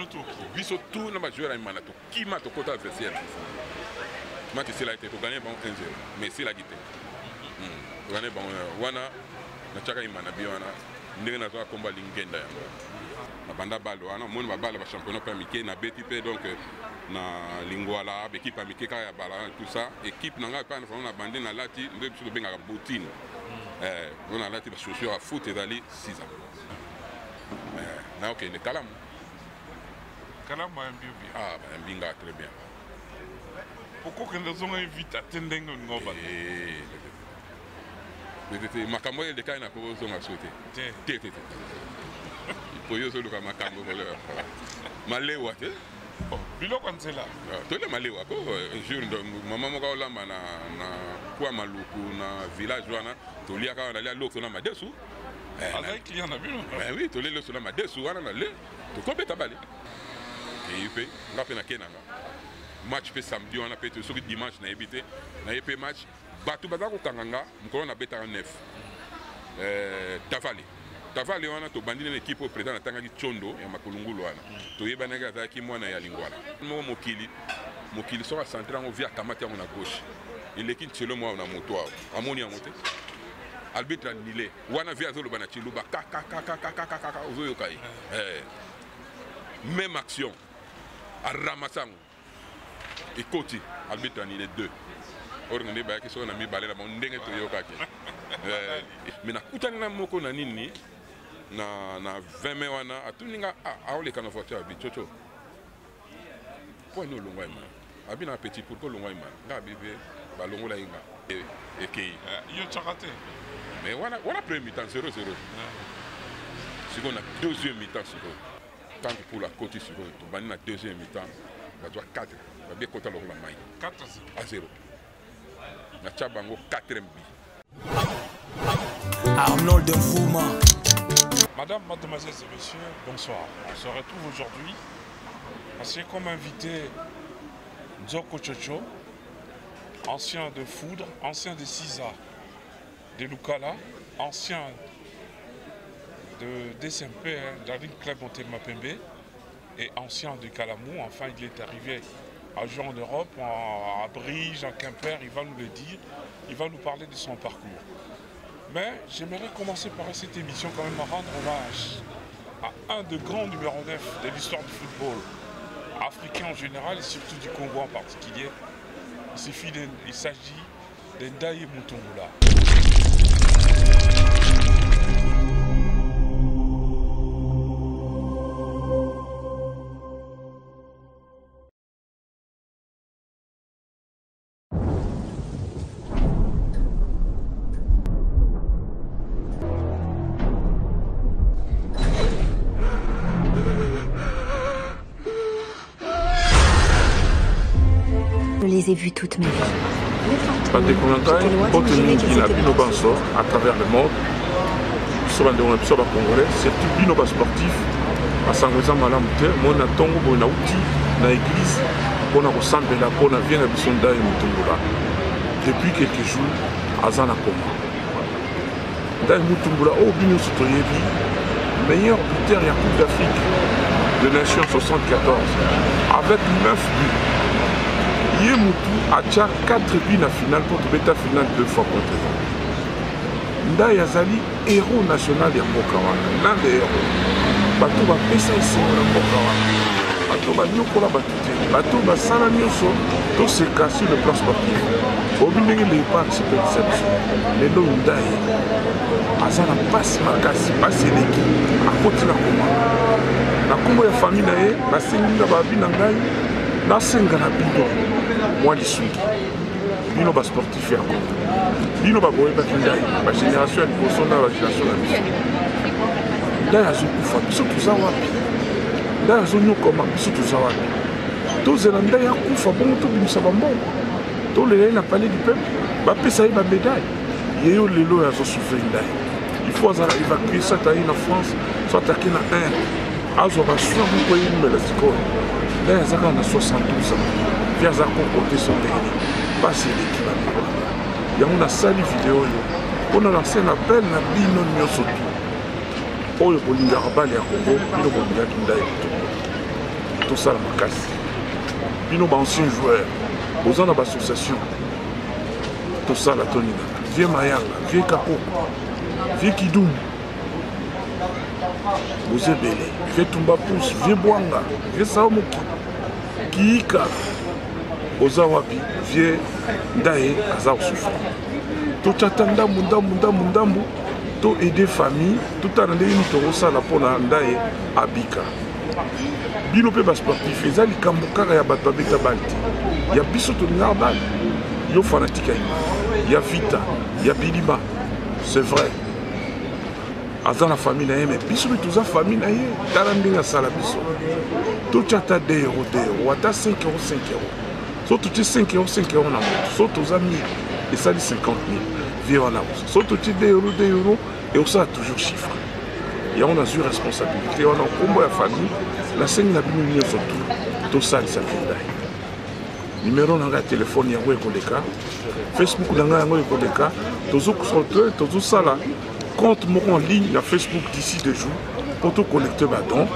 Bino tout. Biso tout na ba joueur ya Imana tokima tokota vestiaire. Match esilaki te, toganye bango 1-0 mais esilaki te. Toganye bango wana natiaka Imana bi wana ndenge nazwaka kombo ya Lingenda yango. Na banda balle wana omoni ba balle ba championnat pe ya mike nabeti pe donc na Lingwala ba équipe ya mike kaka ya bala tout ça équipe na ngai epai na bandi nalati nde biso tobengaka bottine. Eh, nalati ba chaussures ya foot ezali 6 ans. Eh, naokende Kalamu. Kalamu bayambi yo bien? Ah, bayambi nga très bien. Okokende ozonga ye vite ate ndenge olinga obanda. Eh, te makambo oyo elekaki na kozonga so te. Te. Te te te. Po yo ozoluka makambo malewa te. Bon, biloko ya nzela. Tolia malewa ko jour mama moko aolamba na na kwa maluku na village wana toliaka wana nalia loso na madesu. Azali client na bino? Ben oui, tolia loso na madesu wana na le tokobeta bale. Eyi mpe nga mpe nake na nga match mpe samedi wana mpe soki dimanche nayebi te naye mpe match bato baza kokanga nga mokolo nabetaka 9 Tavale Tavale wana tobandi na équipe oyo président natangaki Tchondo ya makulungulu wana toyebanaki azalaki mwana ya Lingwala moko mokili mokili soki acentre yango vi akamati yango na gauche eleki ntselo mwa na moto awa amoni yango te arbitre annulé wana vi azoloba na Tshiluba kakakakakakaka ozoyoka ye même action aramasa yango ekoti arbitre annulé 2 oyo nde bayaki soki na mibale na bango ndenge toyokaki mais nakutani na moko na nini na 20 mai wana atuni nga aoleka na voiture abi chocho mpo ani olongwa Imana abi na petit pourquoi olongwa Imana nga abi mpe balongola ye nga ekei yo tiaka te mais wana wana premier mi-temps 0-0 sikoyo na deuxième mi-temps sikoyo tango pula akoti sikoyo tobandi na deuxième mi-temps bazwa 4 babi ekota lokola mai 4 a 0 natya bango 4 bi. Arnold Mfouma. Madame, mademoiselles et messieurs, bonsoir. On se retrouve aujourd'hui parce que comme invité Nzoko Chocho, ancien de Foudre, ancien de Sisa, de Lukala, ancien de DCMP, hein, Darling Club Motema Pembe, et ancien de Kalamu. Enfin, il est arrivé à jouer en Europe, à Bruges, à Quimper, il va nous le dire, il va nous parler de son parcours. Mais j'aimerais commencer par cette émission quand même à rendre hommage à un des grands numéro 9 de l'histoire du football africain en général et surtout du Congo en particulier. Il s'agit de Ndaye Mutumbula. Je les ai vus toute ma vie. Bandeko na ngai, mbote mingi na bino banso à travers le monde. Biso bandeko na biso ba congolais, surtout bino ba sportifs, basango eza malamu te. Moi na ntongo boye nauti na église mpo na kosambela mpo na vie na biso Ndaye Mutumbula. Depuis quelques jours aza na coma. Ndaye Mutumbula oyo bino nyonso toyebi, meilleur buteur ya Coupe d'Afrique de Nations 74 avec 9 buts. Ye mutu atia 4 buts na finale mpo tobeta finale 2 fois contre bango. Ndaye azali héros national ya mboka wana, l'un des héros. Bato bapesa esengo na mboka wana, bato banyokola bato te, bato basala nyonso toseka sur le plan sportif. Oyebi ndenge Leopard esepelisa biso lelo. Ndaye aza na mpasi makasi, mpasi eleki, akoti na koma. Na nkombo ya famille na ye, nasengi na babi na ngai, nasenga na bino mwa lisungi, bino basportif ya Congo, bino baboyebaki Ndaye, bagénération ya liboso na bagénération na biso. Ndaye azokufa, biso toza wapi? Ndaye azonyokoma, biso toza wapi? Tozela Ndaye akufa bongo tobimisa bambongo, tolela ye na palais du peuple, bapesa ye bamédaille? Ye yo lelo oyo azosouffrir Ndaye, il faut azala évacue, soit aye na France, soit ake na Inde, azwa basoin moko eyumela. Sikoyo Ndaye aza kaka na 72 ans, vi aza kokote so ndenge mpasi eleki bandeko na ngai. Yango nasali video oyo mpona lancer un appel na bino nyonso tu oyo bolingaka bale ya Congo, bino bolingaki Ndaye Mutumbula. Tosala makasi. Bino ba anciens joueurs, boza na ba association. Tosala toningana. Vieux Mayanga, vieux Kakoko, vieux Kidumu. Boza ebele. Vieux Tumba Pouce, vieux Bwanga, vieux Sao Moki, Kiika. Oza wapi? Vieux Ndaye aza kosouffrir. Totya ata ndambu ndambu ndambu ndambu to aider famille, totala ndenge nini tokosala mpona Ndaye abika. Bino mpe basportif, eza likambo kaka ya bato babeta bale te, ya biso tolingaka bale. Yo fanatique ya Imana, ya Vita, ya Bilima, c'est vrai aza na famille na ye, mais biso mpe toza famille na ye. Tala ndenge asala biso, totya ata 2 euro 2 euro, ata 5 euro 5 euro. So totie 5 euro 5 euro na moto, so toza 1000 esali 50 000 vie wana. So totie 2 euro 2 euro, ekosala toujours chiffre. Yango nazwi responsabilité wana nkombo ya famille, nasengi na bino nyonso tu tosalisa Vindaye. Numero na ngai ya telefone yango ekoleka, Facebook na ngai yango ekoleka. Tozosala compte moko en ligne na Facebook d'ici 2 jours mpo tocollecte badon,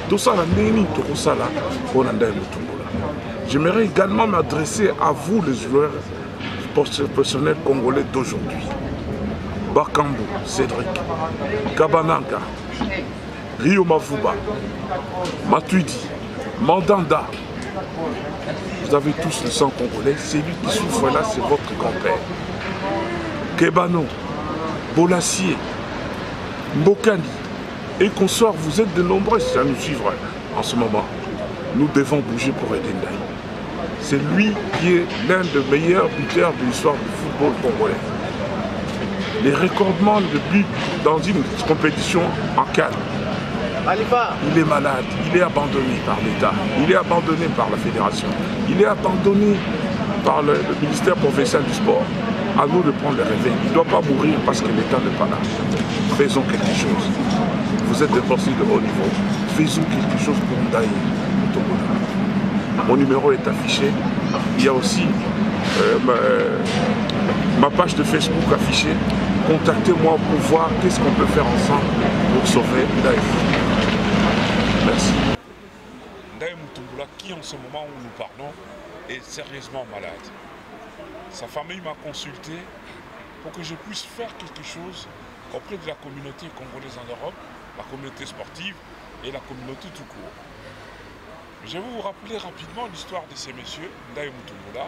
tosala ndenge nini tokosala mpona Ndaye Mutumbula. J'aimerais également m'adresser à vous les joueurs professionnels congolais d'aujourd'hui. Bakambu Cédric, Kabananga, Rio Mavuba, Matuidi, Mandanda. Vous avez tous le sang congolais. Celui qui souffre là, c'est votre grand-père. Kebano, Bolassier, Mbokani et consorts, vous êtes de nombreux à nous suivre en ce moment. Nous devons bouger pour aider Ndaye. C'est lui qui est l'un des meilleurs buteurs de l'histoire du football congolais. Les recordements de buts dans une compétition en CAN. Il est malade, il est abandonné par l'État, il est abandonné par la fédération, il est abandonné par le ministère provincial du sport. À nous de prendre le réveil. Il ne doit pas mourir parce que l'État n'est pas là. Faisons quelque chose. Vous êtes des sportifs de haut niveau. Faisons quelque chose pour Ndaye Mutumbula. Mon numéro est affiché. Il y a aussi ma page de Facebook affichée. Contactez-moi pour voir qu'est-ce qu'on peut faire ensemble pour sauver Ndaye. Merci. Ndaye Mutumbula, qui en ce moment où nous parlons, est sérieusement malade. Sa famille m'a consulté pour que je puisse faire quelque chose auprès de la communauté congolaise en Europe, la communauté sportive et la communauté tout court. Je vais vous rappeler rapidement l'histoire de ces messieurs, Ndaye Mutumbula.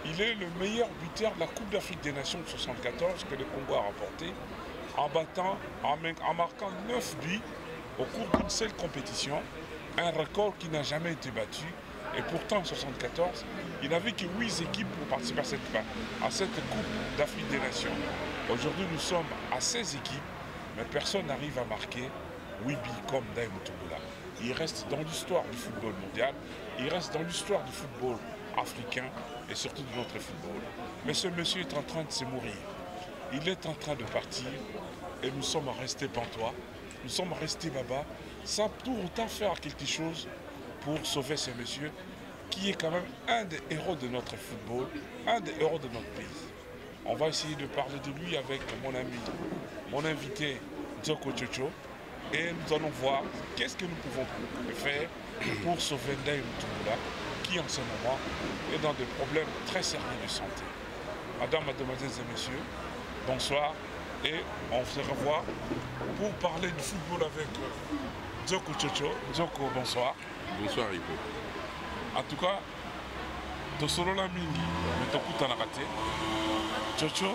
Il est le meilleur buteur de la Coupe d'Afrique des Nations de 74 que le Congo a remporté en marquant 9 buts au cours d'une seule compétition, un record qui n'a jamais été battu. Et pourtant, en 74, il n'avait que 8 équipes pour participer à cette Coupe d'Afrique des Nations. Aujourd'hui, nous sommes à 16 équipes, mais personne n'arrive à marquer 8 buts comme Ndaye Mutumbula. Il reste dans l'histoire du football mondial, il reste dans l'histoire du football africain et surtout de notre football. Mais ce monsieur est en train de se mourir. Il est en train de partir et nous sommes restés pantois, nous sommes restés là-bas sans pour autant faire quelque chose pour sauver ce monsieur qui est quand même un des héros de notre football, un des héros de notre pays. On va essayer de parler de lui avec mon ami, mon invité Nzoko Tchotcho, et nous allons voir qu'est-ce que nous pouvons faire pour sauver Ndaye Mutumbula, qui en ce moment est dans des problèmes très sérieux de santé. Madame, mademoiselles et messieurs, bonsoir et on se revoit pour parler du football avec Nzoko Tchotcho. Nzoko, bonsoir. Bonsoir Ipo. En tout cas, tosolola mingi, mais tokutanaka te. Tchotcho,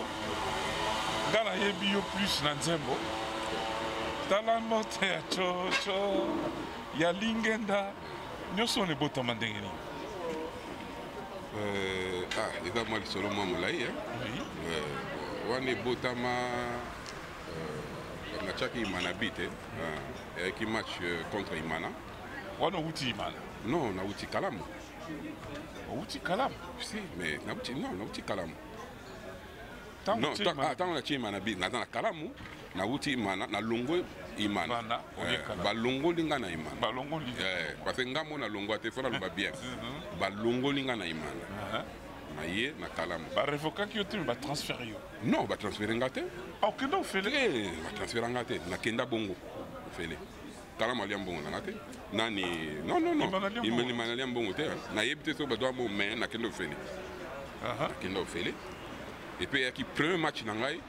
nga nayebi yo plus na nzembo. Tala mbote ya Tchotcho, ya lingenda, nyonso wana ebotama ndenge nini? Eza mwa lisolo mwa molai, hein? Oui. Wana ebotama, natiaki Imana bi te. Eyaki match contre Imana. Wana outi Imana? Non, nauti Kalamu. Outi Kalamu? Si, mais nauti, non, nauti Kalamu. Tango Non, tie Imana. tango natie Imana bi, naza na Kalamu, nauti Imana, na longo Imana. Imana, oye Kalamu. Balongoli nga na Imana. Balongoli. Parce que nga mona longo te, faut naloba bien. Balongoli nga na Imana. Na ye na Kalamu. Ba révocaki yo te, mais ba transféré yo. Non, ba transféré nga te. Ah, okenda ofele? Ba transféré nga te, nakenda bongo ofele. Kalamu alia mbongo na nga te. Nani? Non, non, non. Imana alia mbongo te. Nayebi te soki bato ya mbongo, mais nakende ofele. Nakende ofele. Et puis eyaki premier match na ngai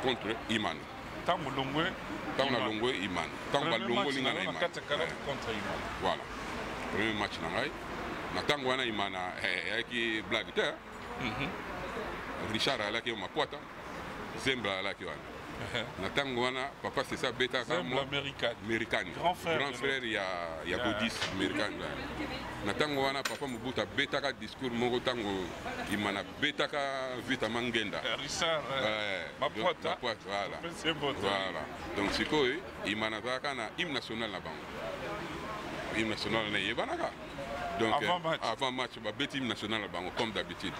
contre Imana. Ntango longwe. Ntango nalongwe Imana. Ntango balongoli ngai na Imana. Voilà. Premier match na ngai. Na ntango wana Imana eyaki blague te. Richard alaki yo makwata. Zembla alaki wana. Na ntango wana papa sesa abetaka Amerikani, grand frère ya Godis Amerikani. Na ntango wana papa Mobutu abetaka discours moko ntango Imana abetaka Vita Mangenda. Richard Makwata. Voilà. Voilà. Donc sikoyo Imana azalaka na hymne national na bango. Hymne national na eyebanaka. Donc avant match babeti hymne national na bango comme d'habitude.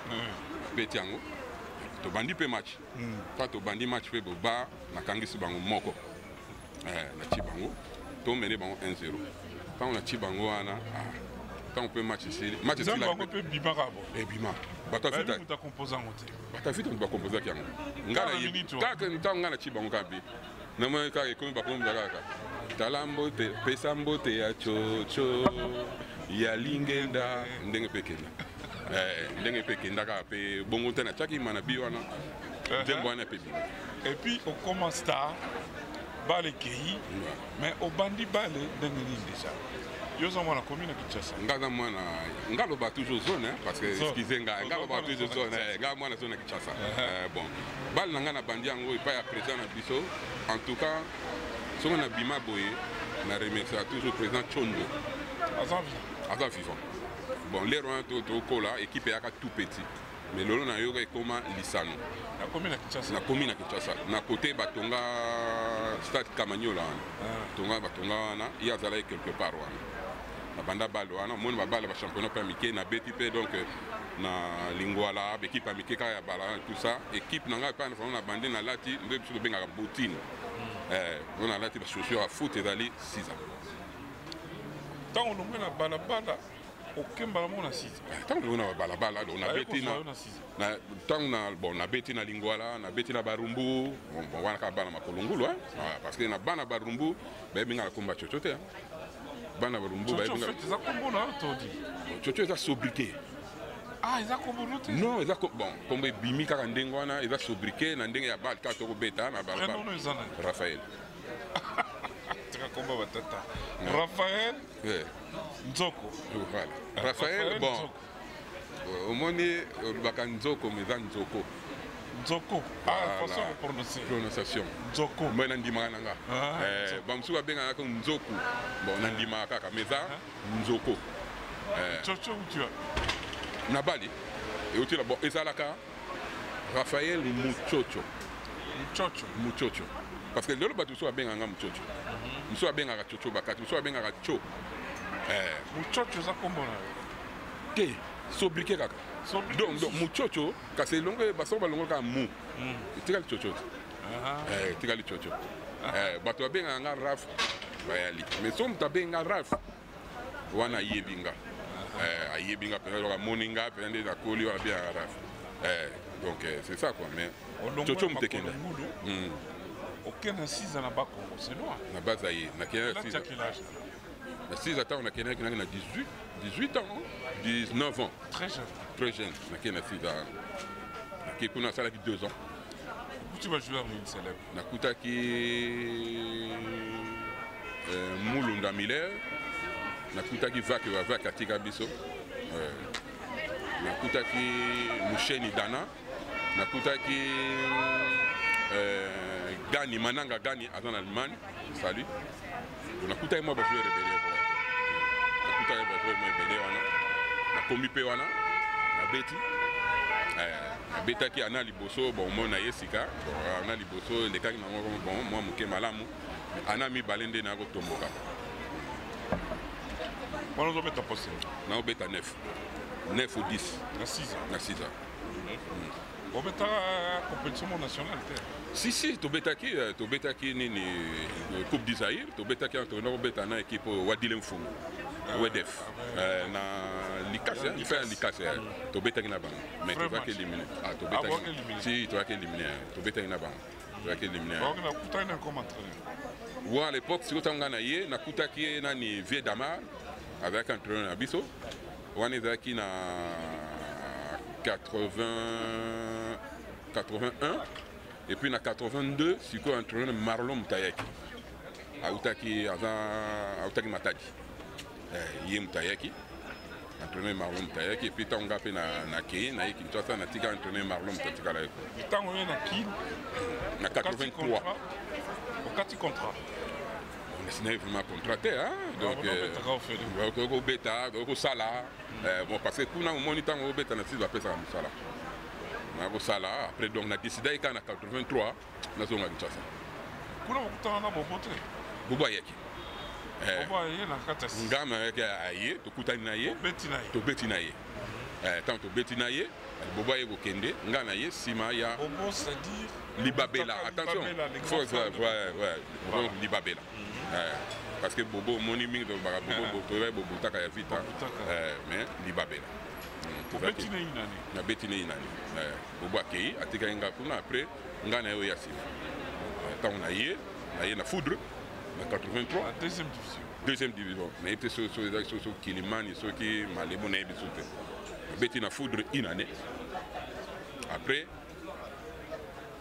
Babeti yango. Tobandi mpe match. Quand tobandi match mpe boba nakangisi bango moko. Natie bango tomene bango 1-0. Ntango natie bango wana, ntango mpe match esili. Match esili bango mpe bimaka bo. Ebima. Bato afita. Bato akompoza yango te. Bato afita bakomposaki yango. Ngai kaka ntango ngai natie bango kaka bi. Namoni kaka ekomi bakomisa kaka. Tala mbote, pesa mbote ya chocho ya lingenda ndenge mpe ekenda. Ndenge mpe ekenda kaka mpe bongo te natiaki Imana bi wana. Nzembo wana mpe bima. Et puis okoma star, bale ekei, mais obandi bale ndenge nini déjà? Yo oza mwana commune ya Kinshasa? Nga aza mwana, nga aloba toujours zone, parce que excusez nga, nga aloba toujours zone, nga mwana zone ya Kinshasa. Bon, bale na nga na bandi yango epai ya président na biso. En tout cas, soki na bima boye, na remercier toujours président Chondo. Aza vivant. Aza vivant. Bon, lero wana tokola, équipe eyaka tout petit. Mais lelo na yoka ekoma lisano. Nakomi na Kinshasa. Nakomi na Kinshasa. Na côté batonga stade Kamanyola wana. Tonga batonga wana, ye azalaki quelque part wana. Na banda balle wana, omoni ba balle ba championnat pe mike na beti pe donc na Lingwala, ba équipe ya mike kaka ya bala tout ça. Équipe na ngai pa na na bande na lati nde biso tobengaka bottine. Na lati ba chaussures ya foot ezali 6 ans. Ntango olongwe na balabala okembala moko na 6. Ntango olongwe na balabala, donc nabeti na ntango na bon nabeti na Lingwala, nabeti na Barumbu, bon wana kaka bana makolo ngulu, hein, parce que na bana Barumbu bayebi nga na komba chocho te. Bana Barumbu bayebi nga. Eza kombo na todi. Chocho eza sobriquet. Ah, eza kombo no te. Non, eza bon, kombo ebimi kaka ndenge wana, eza sobriquet na ndenge ya bal kaka tokobeta na balabala. Prénom eza nani? Raphaël. Tika kombo batata. Raphaël Nzoko. Voilà. Raphaël, bon. Omoni olobaka Nzoko, mais eza Nzoko. Nzoko. Ah, façon de prononcer. Prononciation. Nzoko. Moi nandimaka na nga. Bamosusu babengaka kaka Nzoku. Bon, nandimaka kaka, mais eza Nzoko. Chocho tu as. Na bali. Et là, bon, ezalaka Raphaël Muchocho. Muchocho. Muchocho. Parce que lelo bato mosusu babengaka Muchocho. Mosusu babengaka Chocho Bakati, mosusu babengaka Cho. Muchocho eza kombo na yo? Te, sobriquet kaka. Donc Muchocho, kasi elongo basoko balongo kaka mu. Etikali Chocho. Etikali Chocho. Bato babengaka nga Raf bayali. Mais soki moto abenga Raf wana ayebi nga. Ayebi nga mpenza, loka amoni nga mpenza nde nakoli wana abengaka Raf. Donc c'est ça quoi, mais Chocho mutekenda. Okende na 6 ans na Bakongo, c'est loin. Na Bazaï, nakende na 6 ans. Na 6 ans ntango nakendaki na 18 ans, 19 ans. Très jeune. Très jeune, nakende na 6 ans. Nakei kuna nasalaki 2 ans. Okuti ba joueur nini célèbre? Nakutaki Mulunda Miller, nakutaki Vake wa Vake atika biso. Nakutaki Musheni Dana, nakutaki Gani Mananga Gani aza na Allemagne, salut. Nakutaki mwa ba joueur ebele, nakutaki ba joueur mwa ebele wana. Nakomi mpe wana nabeti, nabetaki ana liboso, bon mona ye sika, bon ana liboso elekaki nango bon mwa moke malamu, ana mibale nde nakotomboka. Wana ozobeta poste? Naobeta 9. 9 ou 10. Na 6 ans? Na 6 ans. Obetaka compétition nationale te? Si, si, tobetaki, tobetaki nini, Coupe du Zaïre, tobetaki, tokenda kobeta na équipe Wadile Mfungu, Wedef, na Likasi, hein, ya Likasi, tobetaki na bango, mais tozalaki éliminé. Ah, tobetaki. Si, tozalaki éliminé, tobetaki na bango. Tozalaki éliminé. Okutaki na comme entraîneur? Wa à l'époque sikoyo ntango ngai na ye nakutaki ye nani vieux Damar azalaki entraîneur na biso wana ezalaki na 80 81 et puis na 82 sikoyo entraîneur Marlon Mutayaki autaki aza autaki Matadi eh, ye Mutayaki entraîneur Marlon Mutayaki et puis ntango ngai mpe nakei naye Kinshasa natika entraîneur Marlon Mutatikala ye ntango ye na Kin na 83 okati contrat. On vraiment contrat te, hein? Donc okobeta, okosala bon, parce que kuna omoni ntango obeta na sisi bapesaka mosala nakosala. Après donc na décidaki kaka na 83 nazonga Kinshasa. Kuna okutana na Bobo te? Bobo ayaki. Bobo aye na kati ya ngama ayaki, aye tokutani na ye. Obeti na ye? Tobeti na ye. Ntango tobeti na ye, Bobo aye kokende, nga na ye nsima ya Bobo, c'est-à-dire Libabela, attention, faut ouais, donc Libabela. Parce que Bobo omoni mingi tolobaka Bobo, toyeba Bobutaka ya Vita, mais Libabela. Obeti na ye nani? Nabeti na ye nani. Bobo akei, atikaki nga kuna. Après nga na ye oyo ya nsima, ntango na ye na ye na Foudre na 83. Deuxième division. Deuxième division, nayebi te so ezalaki so Kilimani, soki Malebo, nayebi so te. Nabeti na Foudre une année. Après,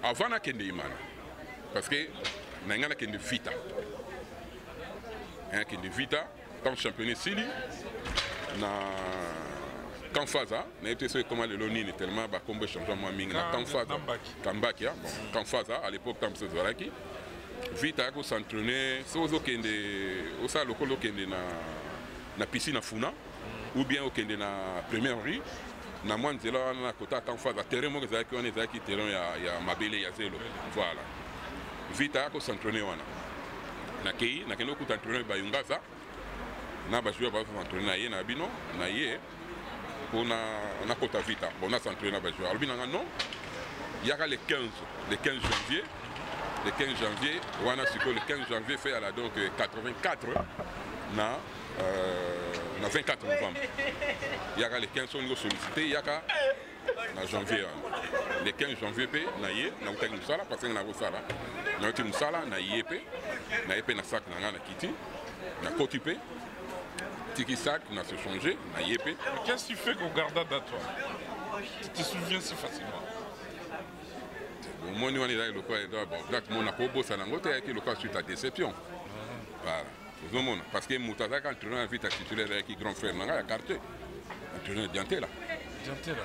avant nakende Imana, parce que na ngai nakende Vita, nakende Vita ntango championnat esili na Kamfaza. Nayebi te soki ekoma lelo nini, tellement bakombo echange mwa mingi. Na Kamfaza, Kambaki, bon, Kamfaza à l'époque, ntango mosusu ezalaki Vita ayaki kos'entraîner. Soki ozokende osala lokola okende na piscine na Funa ou bien okende na première rue, na mwa nzela wana na kota Kamfaza, terrain moko ezalaki wana, ezalaki terrain ya mabele ya zelo. Voilà, Vita ayaki kos'entraîner wana. Nakei, nakende kokuta entraîneur Bayungaza na bajoueur bazos'entraîner na ye na bino na ye mpona nakota Vita. Bon, nas'entraîner na bajoueur. Alobi nanga non, yaka le 15, le 15 janvier, le 15 janvier wana. Sikoyo le 15 janvier fait ala donc 84 na 24 novembre. Yaka le 15, soki osollicité, yaka na janvier wana. Le 15 janvier mpe na ye nautaki mosala, parce que nakosala, nauti mosala, na ye mpe, na ye mpe na sac na ngai, nakiti, nakoti mpe, tiki sac na se changer, na ye mpe. Qu'est-ce qui fait qu'on garde date wana? Tu te souviens si facilement? Omoni wana ezalaki lokola, bon, date mo nakobosana yango te. Eyaki lokola suite à déception, voilà. Ozomona, parce que moto azalaki entraîneur ya Vita titulaire azalaki grand frère na ngai ya quartier, entraîneur Diantela. Diantela,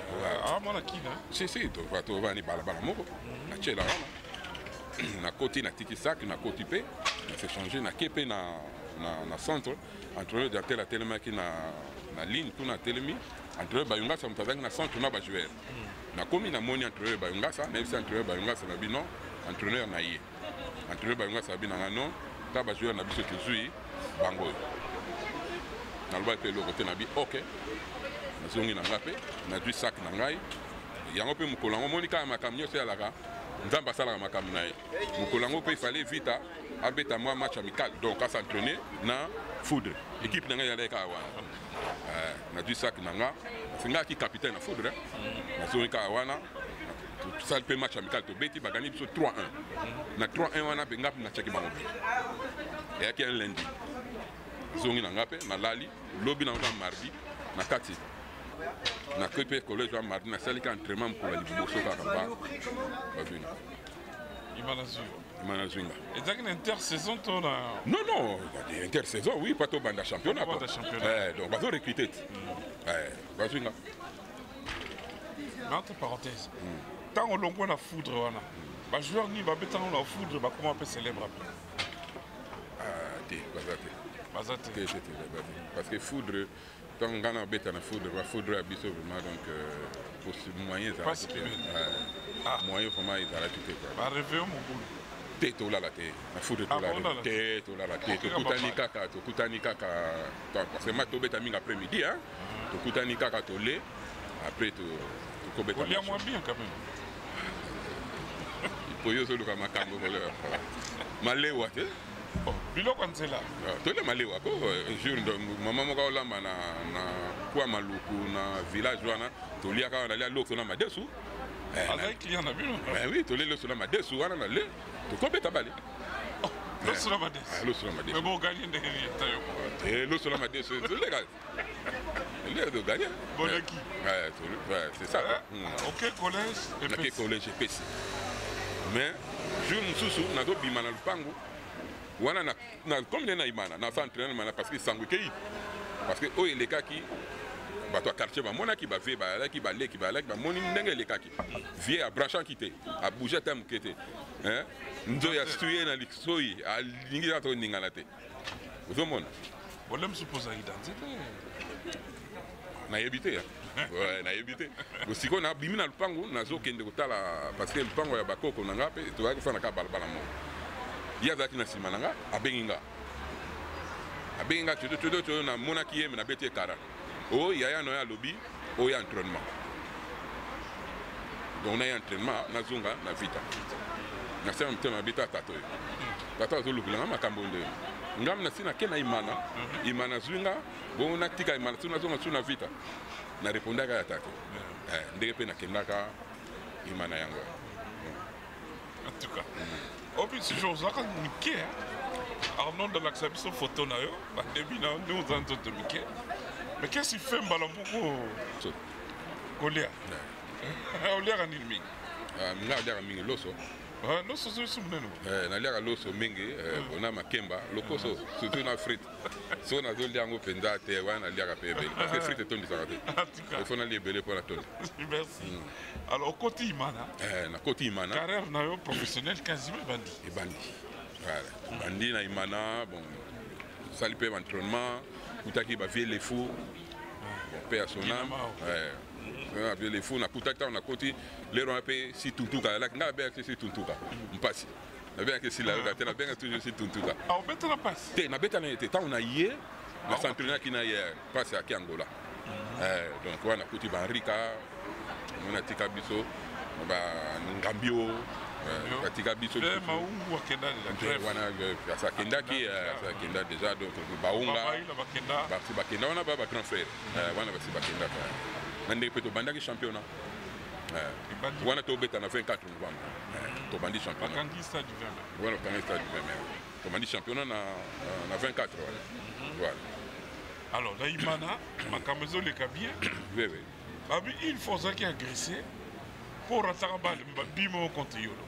ah, mwana Kina. Si si, tovani balabala moko na tiela wana. Nakoti, natiki sac, nakoti mpe na se changer, nake mpe na centre. Entraîneur Diantela atelemaki na ligne kuna, atelemi. Entraîneur Bayungasa moto azalaki na centre na bajoueur. Nakomi, namoni entraîneur Bayungasa, nayebisi entraîneur Bayungasa na bino entraîneur na ye. Entraîneur Bayungasa abi nanga non, ta bajoueur na biso tozwi bango oyo. Nalobaki mpe eloko te, nabi ok, nazongi na nga mpe nazwi sac na ngai yango mpe. Mokolo yango omoni kaka makambo nyonso eyalaka, Nzambe asalaka makambo na ye. Mokolo yango mpe ifale Vita abeta mwa match amical, donc as'entraîner na Foudre. Équipe na ngai ezalaki kaka wana. Nazwi sac na nga, parce nga aki capitaine na Foudre. Nazongi kaka wana, tosali mpe match amical, tobeti, bagani biso 3-1. Na 3-1 wana mpe nga mpe natiaki bango but. Eyaki un lundi. Nazongi na nga mpe nalali. Lobi nango na mardi na kati nakei mpe collège wa mardi, nasaliki entraînement mokolo ya liboso kaka ba bazwinga. Imana zwi. Imana zwinga. Ezalaki na intersaison to na Non, intersaison, oui, pas tobanda championnat. Tobanda championnat. Eh, donc bazo recruter ti. Eh, bazwinga. Mais entre parenthèse, ntango olongwe na Foudre wana, bajoueur nini babetango na Foudre bakoma mpe célèbre après? Ah, te, baza te. Baza te? Te, te, te, baza te, parce que Foudre, ntango ngai na beta na Foudre, bafoudre ya biso vraiment, donc moyen ezalaki te. Moyen vraiment ezalaki te. Baréveil mobulu. Te, tolala te na Foudre, tolala te, tolala te. Tokutani kaka, tokutani kaka, parce que match tobeta mingi après midi, hein. Tokutani kaka, tole, après tokobeta. Olia mwa bien quand même. Po yo ozoluka makambo, malewa te. Biloko ya nzela. Tole malewa ko jour mama moko aolamba na kwa Maluku na village wana, toliaka wana, nalia loso na madesu. Azali client na bino? Oui, tolia loso na madesu wana na le tokobeta bale. Loso na madesu. Ah, loso na madesu. Mais bon, gagner ndenge nini ata yo moko. Eh, loso na madesu, leka. Leka to gagner. Boleki. Ouais, c'est ça. Ok, collège. Nake collège epesi. Mais jour mosusu nazobima na lupango wana na, na comme nde na imana na sa entraîneur imana parce que sango ekei parce que oyo elekaki bato ya quartier bamonaki bavie bayalaki baleki bayalaki bamoni ndenge elekaki vie abranchaki te abouge ata moke te nzoyi asuye na lisoyi alingi kaka toningana te ozomona bolem suppose identité nayebi te nayebi te sikoyo nabimi na lupango nazokende kotala parce que lupango ya bakoko na nga mpe tozalaki kofanda kaka balabala moko ye azalaki na nsima na nga abengi nga abengi nga todo todo todo namonaki ye me nabeti ye kara o yaya na ye alobi oya entraînement donc naye entraînement nazonga na vita nasala motema mabe ta tata oyo tata azolukela nga makambo nde ngam nasi nake na imana mhm. imana azwi nga bongo natika imana so nazonga so na vita na repondaka ya tata eh, ndenge mpe nakendaka imana yango. En tout cas opi toujours ozalaka mike. Arnold alakisa biso photo na yo badebi na yo ndenge oza nzoto mike, mais qu'est-ce qui fait mbala moko kolia? Oliaka nini mingi? Nga aliaka mingi loso. Loso ozo monene. Naliaka loso mingi na makemba, lokoso, surtout na frite. So nazolia yango mpenza te wana, naliaka mpe ebele parce que frite etondisaka te, il faut nalia ebele mpo natonda. Merci. Alors okoti Imana. Nakoti Imana. Carrière na yo professionnel quasiment ebandi. Ebandi, voilà, ebandi na Imana. Bon, osali mpe entraînement, kutaki bavie lefu mpe ya sonam bavie lefu nakutaki ntango nakoti lero wana mpe si tuntuka alaki. Ngai nabengaki si tuntuka mpasi, nabengaki si layoka te, nabengaki toujours si tuntuka. Obetana mpasi? Te, nabetana ye te. Ntango na ye nas'entraînaki na ye, mpasi aki Angola. Donc wana nakuti bahenrika omoni atika biso, bangambio batika biso. Wana asi akendaki, asi akenda déjà. Donc baunga basi bakenda wana, ba grand frère wana basi bakendaka na ndenge mpe tobandaki championnat wana, tobeta na 24 novembre, tobandi championnat wana, bakangi stade du 20 mai, tobandi championnat na 24 wana, voilà. Alors na Imana makambo ezoleka bien. Oui, oui. Babi il faut ozalaki agressé mpo orataka bimo contre Yolo.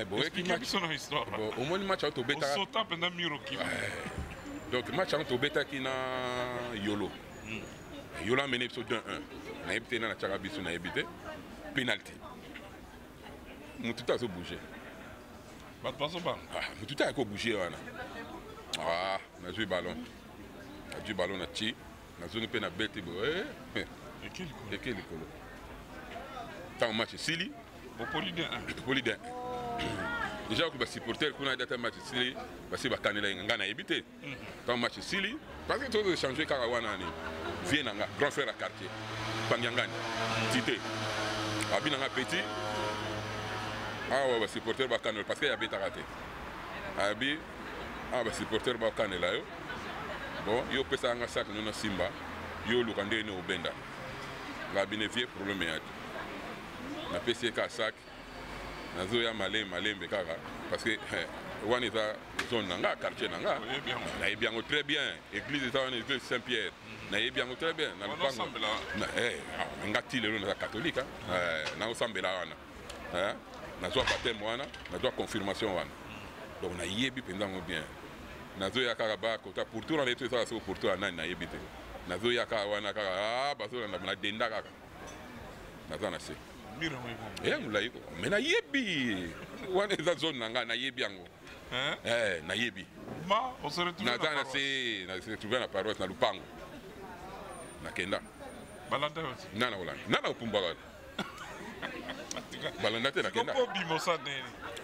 Boyeki biso na histoire. Omoni match yango tobetaka. Osota mpenza mur, okima. Donc match yango tobetaki na Yolo. Yolo amene biso 2-1. Nayebi te nani atiaka biso, nayebi te. Penalty, motu te azobouge. Bato bazobanga. Motu te ayaki kobouge wana. Ah, nazwi ballon, nazwi ballon na ti, nazongi mpe nabeti boye, eke likolo. Ntango match esili, bopoli 1. Topoli 1 déjà. Oki basupporter kuna data match esili, basi bakanela ye. Ngai nayebi te ntango match esili parce que tozo échange kaka wana. Ni vie na nga grand frère ya quartier Pangiangani tite abi na nga: "Petit, awa basupporter bakanela," parce que yabetaka te. Abi awa basupporter bakanela yo. Bon, yo opesaka nga sac no, na simba yo, oluka ndenge nini obenda nga bine. Vie, problème ya te. Napesi ye kaka sac, nazoya malembe malembe kaka parce que wana eza zone na nga, quartier na nga, nayebi yango très bien. Église eza wana, église Saint Pierre, nayebi yango très bien na lupango nga. Ti lelo naza catholique, naosambela wana, nazwa baptême wana, nazwa confirmation wana, donc nayebi mpenza yango bien. Nazoya kaka bakota pourtour wana, yebi ezaka soko pourtour ya nani, nayebi te. Nazoya kaka wana kaka, bazolanda, nadenda kaka, naza na se eya molai ko, me nayebi wana eza zone na ngai, nayebi yango, nayebi. Naza na se, naretrouve na paroisse na lupango, nakenda. Nana kolanda, nana kopumbwaka, balanda te, nakenda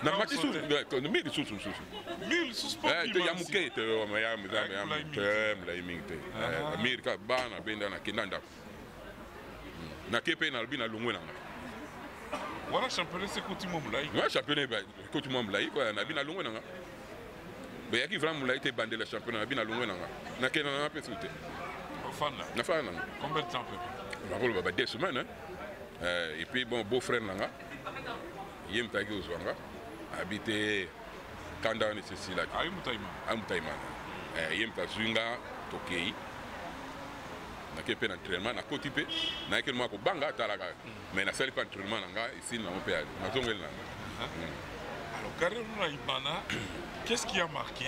na mati mi lisusu mosusu ya moke te, molai mingi te, mur kaka bana benda. Nakenda ndako, nake mpe nalobi nalongwe na nga. Wana championnat ekoti mwa molai. Wa championnat ekoti mwa molai koya, nabi nalongwe na nga. Beyaki vraiment molai te, ebandela championnat. Nabi nalongwe na nga, nakenda na nga mpe su te. Ofanda. Nafanda na nga. Combien de temps peu? Nakoloba ba 2 semaines, hein. Et puis bon, beau frère na nga, ye moto ayaki kozwa nga, abi te. Kanda wana esi esilaki. Ayi moto Imana. Ayi moto Imana. Eh, ye moto azwi nga, tokei. Nake mpe na entraînement, nakoti mpe, nayaki mwa kobanga atalaka. Mais nasali mpe entraînement na nga, esili nango mpe nazongeli na nga. Alors, carrière na Imana, qu'est-ce qui a marqué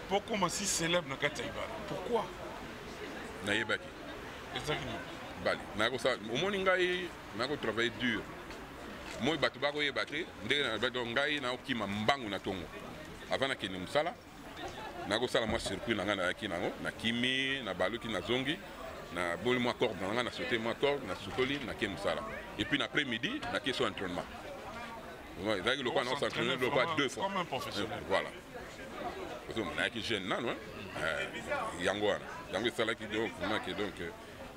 pour comment si célèbre na kati ya Imana? Pourquoi? Nayebaki. Ezalaki nini? Bale, nakosala, omoni ngai, nakotravaille dur. Moi bato bakoyeba te ndenge na ngai naokima mbangu na tongo. Avant nakende mosala, nakosala mwa circuit na ngai nayaki nango, nakimi, nabaluki, nazongi, naboli mwa corde na ngai, nasaute mwa corde, nasukoli, nake mosala. Et puis na après-midi, nake so entraînement. Ezalaki lokola na s'entraîner lokola deux fois. Comme un professionnel. Voilà. Nayaki jeune nano, yango wana. Yango esalaki donc vraiment que donc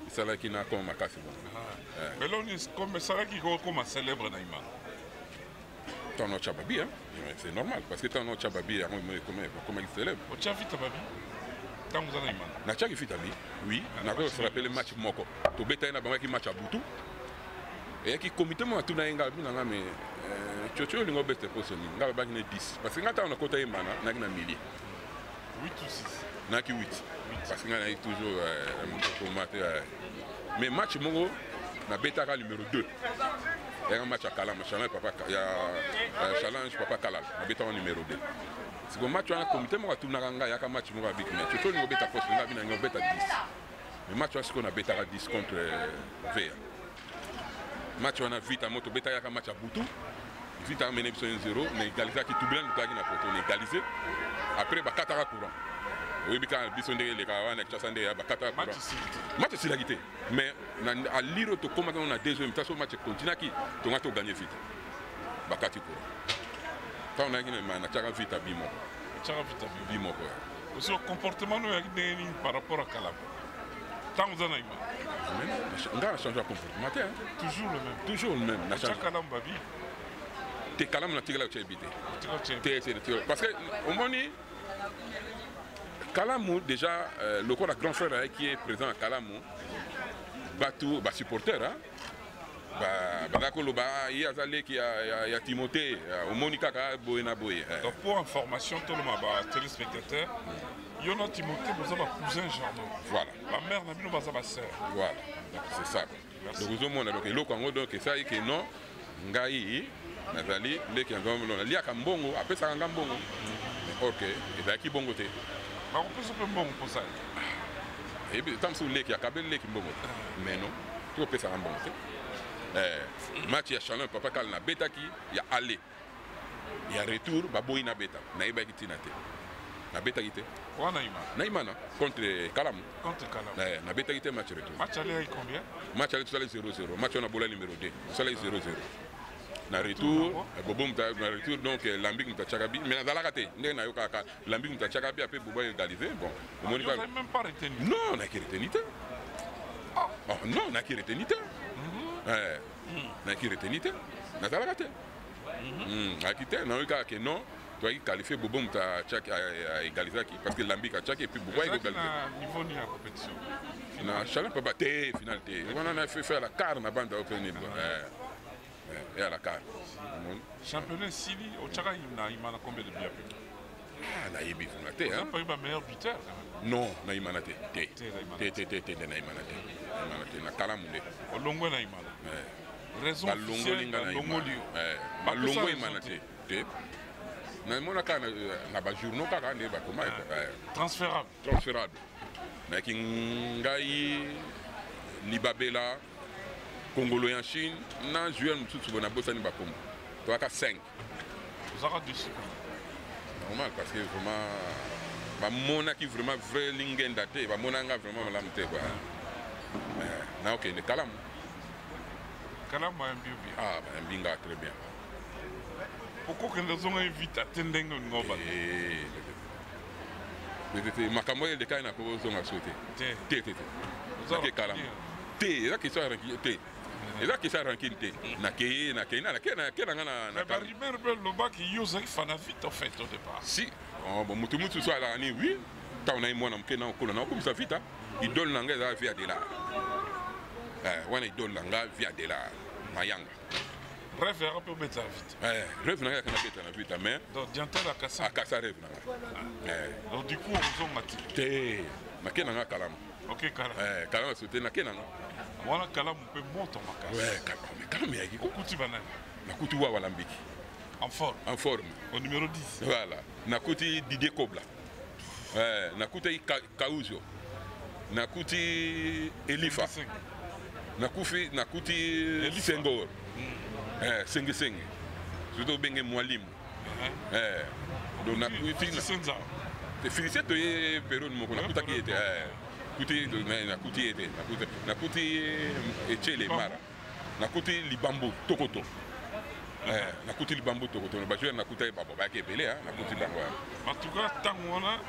esalaki na koma makasi bon. Mais là on est comme esalaki koma célèbre na Imana. Tant on babi, hein, c'est normal parce que tant on babi yango comme célèbre. Otia vite babi. Tant vous en Imana. Na tiaki vite babi. Oui, na ko se rappeler match moko. To beta na bangaki match à Butu. Et qui comité mo atuna yenga bi na nga mais chocho lingo bete poso ni nga ba ni 10 parce que nga ta on kota Imana na na milieu. 8 ou 6. Naki 8. Parce que nga na toujours mais match moko na betaka numéro 2. Il y a un match à Kalam, challenge papa, il y a challenge papa Kalal, na betaka numéro 2. C'est que match wana comité moko atuna nga ya ka match moko abik mais chocho lingo beta poso nga bi na nga beta 10. Mais match wana siko na betaka 10 contre VA. Match wana vite moto beta ya ka match à Butu. Vite a mené 1-0, mais égalisé qui tout blanc tout na poto, on égalisé. Après ba kataka courant. Oui, bi ka biso ndenge le ka wana Kinshasa ndenge ba kataka courant. Match silaki te. Mais na à lire to comment on a deuxième temps match continue qui to nga to gagner vite. Ba kati courant. Quand on a gagné na tchaka vite à bimo. Tchaka vite à bimo quoi. Aussi comportement no ya ndenge par rapport à Kalabo. Tant vous en avez. Nga na changer comportement te, hein. Toujours le même. Toujours le même. Na changer. Tchaka babi. Te Kalamu na tikala otya ebite. Te parce que omoni Kalamu déjà lokola grand frère qui est présent à Kalamu, batu ba supporter hein. Ba bakoloba ye azaleki ya Timothée omoni kaka boye na boye. Donc pour information tout le monde ba téléspectateurs, yo na Timothée boza ba cousin germain. Voilà. La mère na bino baza ba sœur. Voilà. Donc c'est ça. Donc ozomona donc eloko yango donc ça que non ngai nazali leki ya nzambe naliaka mbongo apesaka nga mbongo. Ok, ezalaki bongo te. Bakopesa mpe mbongo mposa. Eyebi ntango mosusu leki akabeli leki mbongo te. Mais non, tokopesaka mbongo te. Match ya Chalon papa Kala nabetaki ya aller ya retour baboyi nabeta, nayebaki ntina te. Nabetaki te. Wana Imana. Na Imana contre Kalamu. Contre Kalamu. Nabetaki te match retour. Match aller combien? Match aller tosala 0-0. Match wana bola numéro 2. Tosala 0-0. Na retour, bobo muta na retour donc Lambic muta chakabi mais nazalaka te ndenge na yoka ka Lambic muta chakabi après bobo égalisé bon omoni ka même pas retenu. Non, na ki retenu te. Oh non, na ki retenu te. Na ki retenu te. Nazalaka te. Aki te na yoka ke non, toi qui qualifié bobo muta chak égalisé parce que Lambic a chak et puis bobo égalisé. Na niveau ni la compétition. Na challenge papa te final te. On a fait faire la quart na bande open. Et à la carte. Championnat Sili, au Tchaka, il m'a combien de buts? Ah, nayebi vraiment te, hein. Pas eu meilleur buteur quand même. Non, naïmana te. Te. Te te te te naïmana te. Naïmana te na Kalamu nde. Olongo naïmana. Raison officielle balongoli. Balongo imana te. Te. Na mona ka na ba journaux kaka nde ba koma. Transférable. Transférable. Na ki ngai Libabela Congolo en Chine, na joueur mususu bona bosani bakomo. Toaka 5. Zara dessus. Normal parce que vraiment ba mona qui vraiment vrai lingenda te, ba mona nga vraiment malamu te quoi. Na OK, ne Kalamu. Kalamu un bien. Ah, ba mbinga très bien. Pourquoi que nous avons invité à tendenge ngoba? Eh. Makambo ye de na ko zonga sauter. Te te te. Te Kalamu. Te, eza question ya rancune te. Eza question ya rancune te. Nakei na na na na na. Mais ba lobaki yo ozalaki fana vite en fait au départ. Si, oh bon mutu mutu so ala ni oui, ntango naye mwana moke na okolo na okomisa vite, idole na ngai eza via de l'art. Wana idole na nga via de l'art, mayanga. Rêve yaka mpe obeta Vita. Eh, rêve na ngai yaka nabeta na Vita, mais donc Diantel akasa akasa rêve na ngai. Ah. Eh. Donc du coup ozonga te. Te, nake na ngai Kalamu. Ok, Kalamu. Eh, Kalamu sote nake na ngai. Wana Kalamu mpe moto makasi. Ouais, Kalamu, Kalamu yaki. Okuti banani? Nakuti Wawa Lambiki. En forme. En forme. Au numéro 10. Voilà. Nakuti Didier Kobla. Eh, nakuti Kauzio. Nakuti Elifa. Nakufi nakuti Senghor. Eh, senge senge. Surtout obenge Mwalimu. Eh, donc nakuti Félicien toye période moko nakutaki ye te. Eh, kuti nakuti ye te. Nakuti Echele Mara. Nakuti Libambo Tokoto. Eh, nakuti Libambo Tokoto. Ba joueur nakuta ye babo bayaki ebele, nakuti bango. En tout cas, ntango wana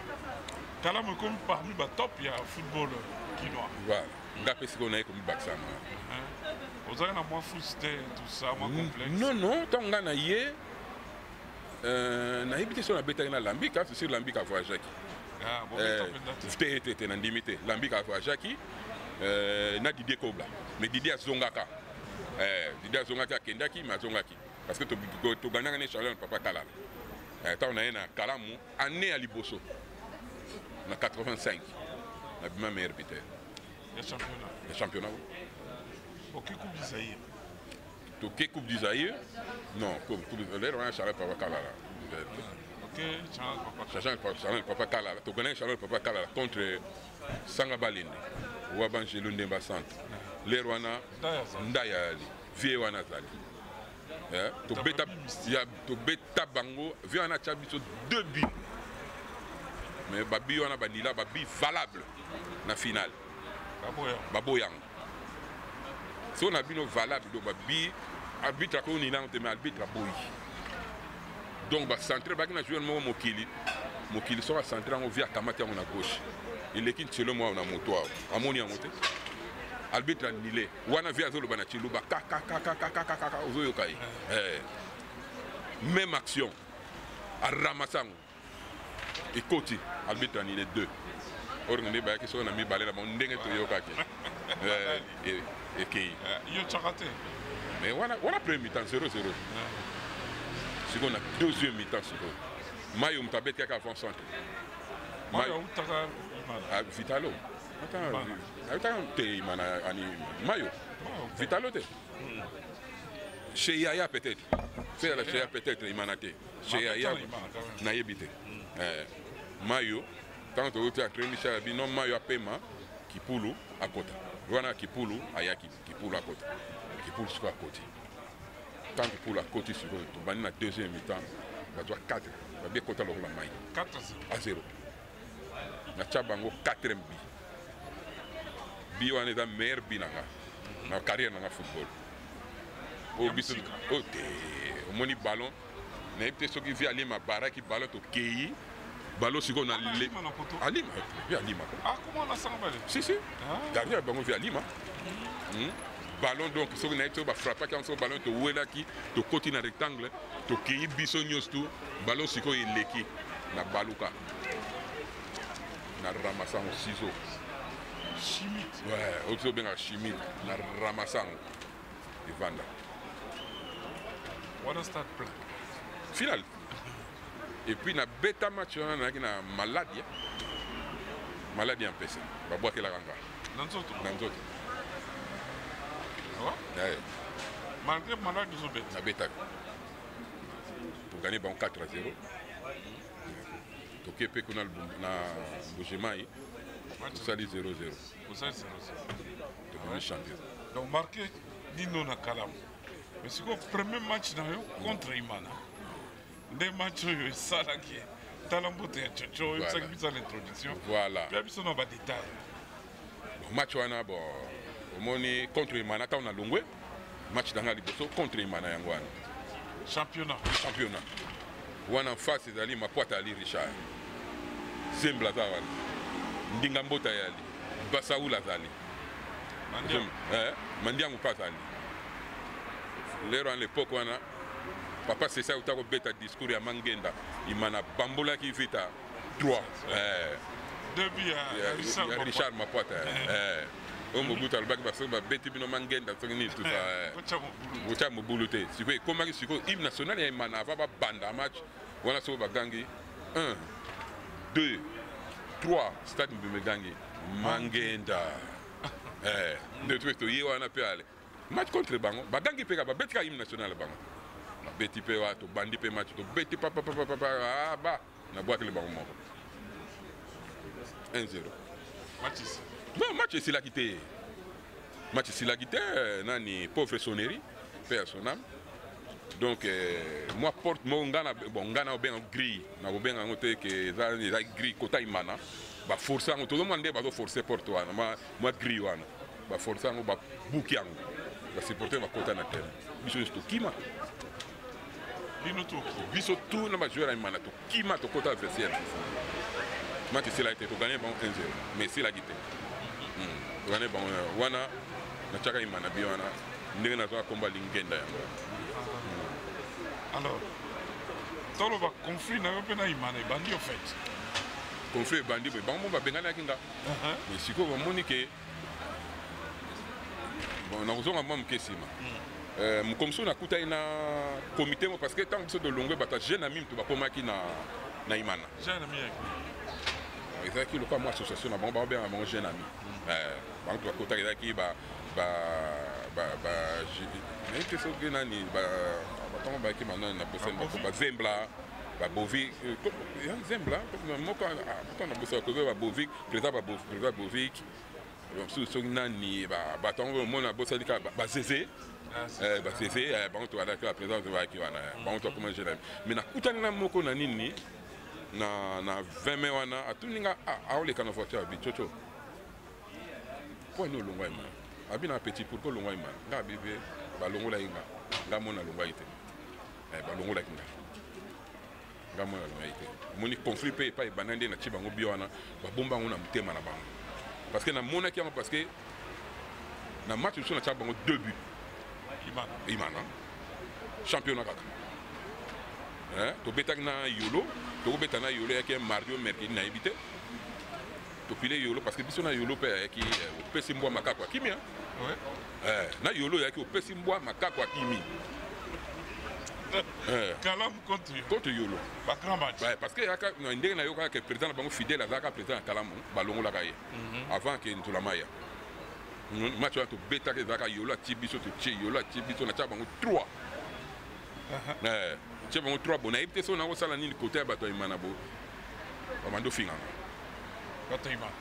Kalamu ekomi parmi ba top ya football kinois. Voilà. Nga mpe sikoyo naye komibakisa na. Ozalaki na mwa fous te, tout ça, mwa complexe? Non, non, ntango nga na ye nayebi te soki nabetaki na Lambika, c'est sûr Lambika avoyageaki. Te te te, nandimi te. Lambika avoyageaki na Didier Kobla. Mais Didier azongaka. Didier azongaki, akendaki, mais azongaki. Parce que togagnaka ne chaleur papa Kalala. Ntango na ye na Kalamu, année ya liboso na 85, nabima meilleur buteur ya championnat. Ya championnat. Ok, Coupe du Zaïre. Toke Coupe du Zaïre, non, coupe lero wana Charles Papa Kalala. Ok, Charles Papa. Charles Papa Kalala, toganaki Charles Papa Kalala contre Sanga Balende wa Bangelo Ndemba Centre. Lero wana Ndaya ali vie wana azali. Tobeta ya tobeta bango, vie wana atya biso deux buts, mais babi wana banila babi valable na finale baboyango so na bino valable. Donc babi arbitre akoki nini te, mais arbitre aboyi. Donc bacentre baki na joueur moko mokili mokili, soki acentre yango, vi akamati yango na gauche, eleki ntselo moko na moto awa, amoni yango te, arbitre anile wana. Vi azoloba na Chiluba kakakakakakaka, ozoyoka ye. Même action, aramasa yango, ekoti, arbitre anile 2 oyo nde bayaki soki na mibale na bango ndenge toyokaki ekei. Yo tiaka te. Mais wana wana premier mi-temps 0-0. Sikoyo na deuxième mi-temps, sikoyo Mayo moto abeti kaka avant centre. Mayo autaka Imana. Vitalo autaka te, Imana ani Mayo Vitalo te, chez Yaya peut-être, c'est la chez Yaya peut-être, Imana te, chez Yaya nayebi te. Mayo ntango touti entraîne cha bino, Mayo apema, Kipulu akota wana. Kipulu ayaki, Kipulu akota, Kipulu sikoyo akoti. Ntango Kipulu akoti, sikoyo tobandi na deuxième mi-temps, bazwa 4, babi ekota lokola mai. 4 à 0. Natya bango 4e but. But wana eza meilleur but na nga na carrière na nga football. Oyo biso oyo te, omoni ballon, nayebi te soki vi alima baraki ballon, tokei ballon sikoyo na alima, vi alima. Si si, gardien ya bango vi alima ballon. Donc soki nayebi soki bafrappaki yango, soki ballon towelaki, tokoti na rectangle, tokei biso nyonso tu, ballon sikoyo eleki na baluka, na ramasa yango ciseau. Chimique. Ouais, oyo biso obengaka chimique, na ramasa yango, evanda. Wana stade plein. Final. Et puis nabeta match wana, nayaki na maladi, maladi ya mpese babwakelaka nga. Na nzoto? Na nzoto. Ouais. Malgré maladi ozobeta? Nabetaka, toganye bango 4 à 0. Toke mpe kuna na Mbujimai, tosali 0-0. Osali 0-0. Tobimi champion. Donc marqué nino na Kalamu, mais sikoyo premier match na yo contre Imana nde match oyo esalaki tala mbote ya Coco oyo osaki biso na introduction. Voilà. Pia biso na badetail. Bon, match wana, bon, omoni contre Imana, ntango na longwe, match na nga liboso contre Imana yango wana. Championnat. Championnat wana, face ezali Makwata, ali Richard Zembla aza wana, Ndinga Mbota yali, Basaula azali, Mandiangu mpe azali. Lero wana, l'époque wana, papa Sesa uta kobeta discours ya Mangenda, Imana bambolaki Vita 3. Début ya Richard Makwata. Oyo Mobutu alobaki basoki babeti bino mangenda soki nini tout ça. Botya mobulu te. Sikoyo ekomaki sikoyo hymne national ya Imana avant babanda match wana soko bagangi 1 2 3 stade mobimba egangi mangenda. Eh, nde toye toye wana mpe ale match contre bango bagangi mpe kaka babeti kaka hymne national bango babeti mpe wa tobandi mpe match tobeti papapapapa ah, ba nabwakeli bango moko 1-0. Non, match esilaki te, match esilaki te. Nani, pauvre sonnerie, paix à son âme. Donc moi porte moko nga na bon, nga na obenga grille, na kobenga yango te ke eza grille kota Imana, baforce yango, tozomona nde bazoforce porte wana, mwa grille wana baforce yango, babuki yango, basupporter bakota na terrain, biso nyonso tokima. Bino to biso tout na bajoueur ya Imana tokima, tokota vestiaire. Match esilaki te, toganye bango 1-0, mais esilaki te. Toganye bango wana, natiaka Imana bi wana ndenge nazwaka komba lingenda yango. Alors toloba conflit na yo mpe na Imana ebandi au fait? Conflit ebandi boye, bango mo babenganaki nga, mais sikoyo bamoni ke bon, nakozonga mwa moke nsima. Mokomosu nakutani na comité mo, parce que ntango biso tolongwe, bato ya jeune ami moto bakomaki na Imana. Jeune ami yaki? Ezalaki lokola mwa association na bango, baobenga bango jeune ami. Bango to bakotaki, ezalaki ba nayebi te soki nani, batango bayaki banani na bosani, bazembla, babovi zembla moko moko na bosani kobe, babovi président, président Bovik mosusu soki nani, bato yango omona bosali kaka bazeze, bazeze. Bango to bazalaki ba président, bayaki wana, bango to akoma jeune ami. Mais nakutani na moko na nini na 20 mai wana, atuni nga, aoleka na voiture, abi: "Tsotso, mpo ani olongwa Imana?" Abi na petit: "Pourquoi olongwa Imana?" Nga abi mpe balongolaki nga, nga mona alongwaki te, balongolaki nga, nga mona alongwaki te. Omoni conflit mpe epai ebanda nde natie bango bio wana, babomba yango na motema na bango, parce que namonaki yango, parce que na match mosusu natia bango deux buts. Imana? Imana, championnat kaka. Tobetaki na Yolo, tokobeta na Yolo, eyaki mardi o mercredi, nayebi te. Topile Yolo, parce que biso na Yolo mpe ayaki opesi mbwa makako akimi. Na Yolo eyaki opesi mbwa makako akimi. Kalamu contre Contre Yolo. Ba grand match. Ouais, parce que yaka ndenge nayokaka ke président na bango fidèle azalaka président ya Kalamu, balongolaka ye avant ke Ntula Maya. Match wana tobetaka, ezalaka Yolo atie biso, totie Yolo atie biso, natia bango 3, tie bango 3. Bo nayebi te soki nakosala nini kote ya bato ya Imana, bo babandi ofinganga. Bato ya Imana?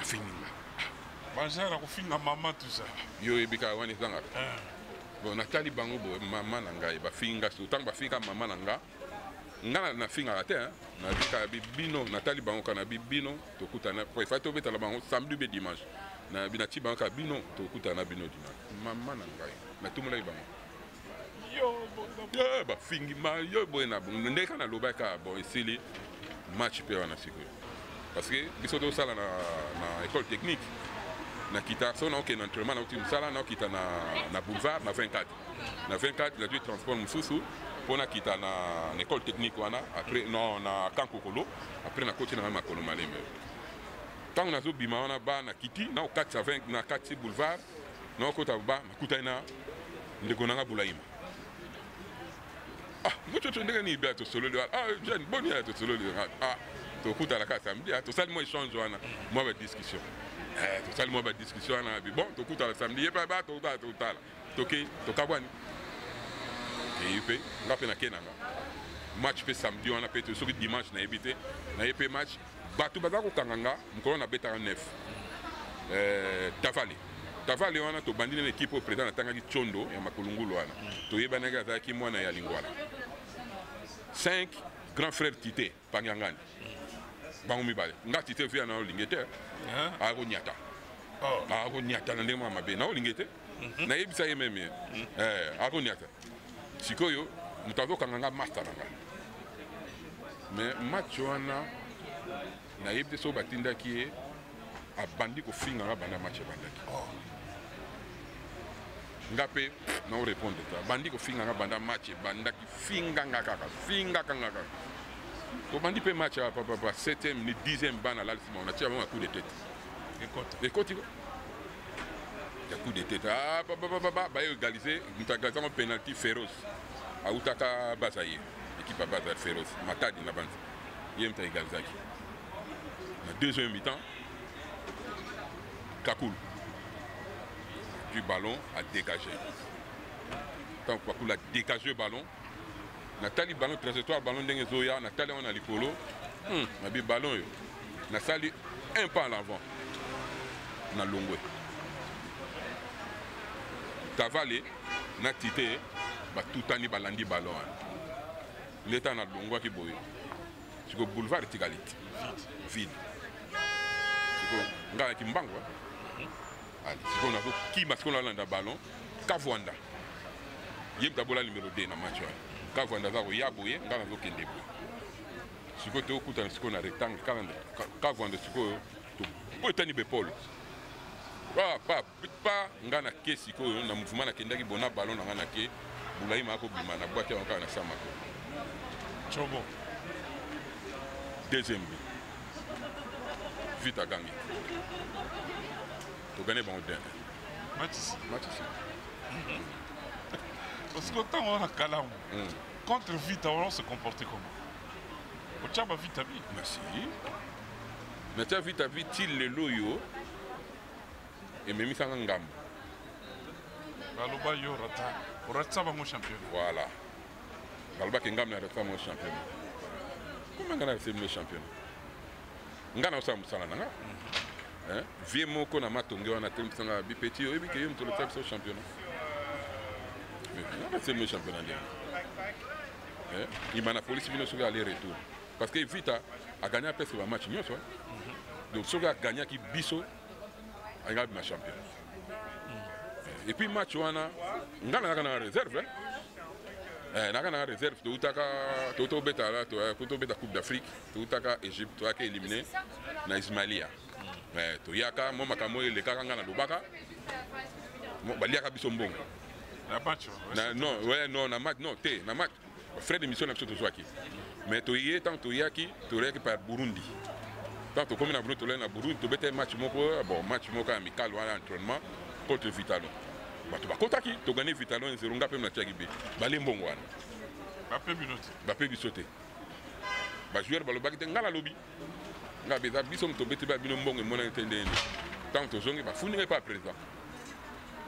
Afingi nga. Bajara kofinga mama, tout ça. Yo oyebi kaka wana ezangaka. Bon, natali bango boye, mama na ngai bafinga. So ntango bafinga mama na nga, nga nafingaka te, nabika bino, natali bango kaka, nabi bino tokutana po efai tobetala bango samedi be dimanche, nabi nati bango kaka bino tokutana na bino dimanche. Mama na ngai, natumolaki bango, bafingi ma yo boye na ndenge kaka nalobaki kaka. Bon, esili match mpe wana. Sikoyo parce que biso tosala na école technique, nakita so naokende entraînement, nauti mosala, naokita na boulevard na 24, na 24 nazwi transport mosusu mpo nakita na école technique wana, après non, na Kankokolo. Après nakoti na ngai makolo malembe. Ntango nazobima wana, ba nakiti naokatisa na kati boulevard, naokota ba nakutani na ndeko nanga Bulaima. "Ah, mototo, ndenge nini?" Bia tosololi: "Ah jeune, boni ya?" Tosololi: "Ah, tokutana kaka samedi." Tosali mwa échange wana, mwa badiscussion, tosali mwa badiscussion wana. Bi bon, tokutana samedi. Ye mpe ba tokutana, tokutala, toke, tokabwani. Kei mpe nga mpe nake na nga match mpe samedi wana mpe soki dimanche, nayebi te. Naye mpe match, bato baza kokanga nga. Mokolo nabetaka 9, Tavale, Tavale wana tobandi na équipe oyo président natangaki Tiondo ya Makulungulu wana, toyebanaki, azalaki mwana ya Lingwala 5, grand frère Tite Pangiangani, bango mibale. Nga Tite via na olinge te, akonyata, akonyata na ndenge mwa mabe, na olinge te, nayebisa ye meme ye, akonyata. Sikoyo moto azokanga nga master na nga, mais match wana nayebi te soki batindaki ye, abandi kofinga nga banda match ebandaki. Nga mpe nao répondre te. Abandi kofinga nga banda match ebandaki, finga nga kaka, fingaka nga kaka. Tobandi mpe match ya papapa, 7e ni 10e, bana alali nsima, natia bango coup de tête. Ekoti ya coup de tête. Ah, ba, ba, ba, ba, baye égaliser, moto aégaliser yango penalty féroce. Autaka Bazaïre, équipe ya Bazaïre féroce, Matadi na banzi. Ye moto aégalisaki. Na deuxième mi-temps, Kakul du ballon a dégagé. Tant Kakul a dégagé le ballon, natali ballon trajectoire ballon ndenge ezoya, natali yango na likolo, nabi ballon oyo, nasali un pas en avant, na longwe. Tavale na Tite batutani balandi ballon wana. Ndeta na longwaki boye. Siko boulevard etikali vide. Siko ngai naki mbangu. Allez, siko nazokima siko nalanda ballon Kavwanda. Ye moto abola numéro 2 na match wana. Kavwanda aza koya boye, ngai nazokende boye. Sikoyo tokutana sikoyo na rectangle Kavwanda sikoyo tobotani bepole. Pa pa pa ngai na ke sikoyo na mouvement nakendaki bona ballon na ngai na ke Boulaïma akobima na bwaki yango kaka na Samako. Chobo. Deuxième but. Vite agangi. Togane bango 2-1. Match ici. Match ici. Parce que autant on a Kalamu. Contre Vita, on se comportait comment? Ochaba Vita bi. Merci. Natia Vita bi ti lelo yo ememisanga ngambo. Baloba yo rata. Rata bango champion. Voilà. Baloba ke ngambo na rata mo champion. Comment ngana rata mo champion? Ngana osala mosala na nga. Hein? Vie moko na matonge wana telemisanga bi petit oyebi ke yo moto olotisa biso championnat. Mais ngana rata mo championnat ndenge. Hein? Imana police bino soki aller retour. Parce que Vita a gagné presque ba match nyonso. Donc soki a gagné ki biso a gagné ma champion. Et puis match wana ngana naka na réserve. Eh naka na réserve to utaka to to beta la to to beta Coupe d'Afrique, to utaka Égypte to aka éliminé na Ismailia. Eh to yaka mo makambo le kaka ngana lobaka. Mo baliaka biso mbongo. Na match. Na non, ouais non na match non té na match. Frais de mission na biso tozwaki. Mais to yé tant to yaki, to yaki par Burundi. Tant to komi na Burundi, to na Burundi, to beta match moko, bon match moko amical wana entraînement contre Vitalo. Bato bakotaki, to gagner Vitalo 1-0 nga pe na tiaki be. Bale mbongo wana. Ba pe bino te. Ba pe biso te. Ba joueur balobaki te nga na lobi. Nga beza biso to beti ba bino mbongo mona te ndende. Tant to zongi ba funinga pa président.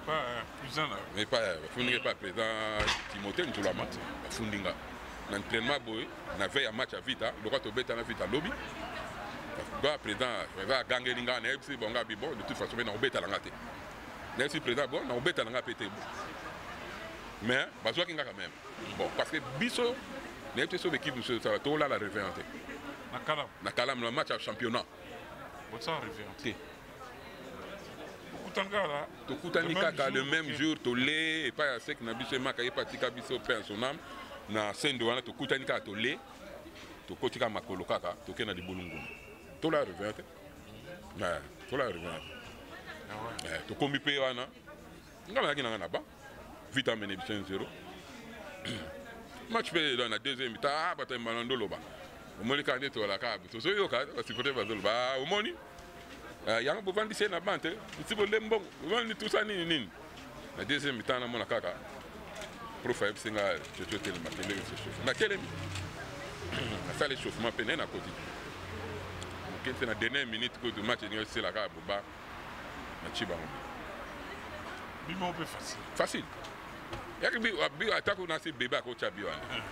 Pas président là. Mais pas funinga pas président Timothée Ntulama. Ba funinga. L'entraînement boy, na veille à match à Vita, le roi to beta na Vita lobby. Ba président, va gagner linga na FC bon nga bi bon de toute façon na obeta la ngate. Na FC président bon na obeta la ngate. Mais bazwaki nga quand même. Bon parce que biso na FC so équipe monsieur ça to la la revente. Na Kalam. Na Kalam le match à championnat. Botsa revente. Te. Tokutani Tokutani kaka le même jour tolé et pas ya sek na biso maka ye patika biso paix son âme. Na sendo wana tokutani kaka tolé tokoti kaka makolo kaka toke na libulungu. Tola revente. Ouais, tola revente. Eh tokombi pe wana. Nga na na ba. Vite amené 5-0. Match pe dans la deuxième mi-temps, ah bata mbalondo loba. Omoni ka ndeto la ka to so yoka ba supporter ba ba omoni. Yango bovandi se na bante, nti bo lembongo, bovandi tout ça nini nini. La deuxième mi-temps na mona kaka. Prof a singa chocho telema kende se chauffe. Na kelemi. Na salle échauffement pene na koti. Kente na dernière minute ko du match ni c'est la ka boba. Na chiba. Bimo pe facile. Facile. Yaki bi bi atako na se bébé ko chabi wana.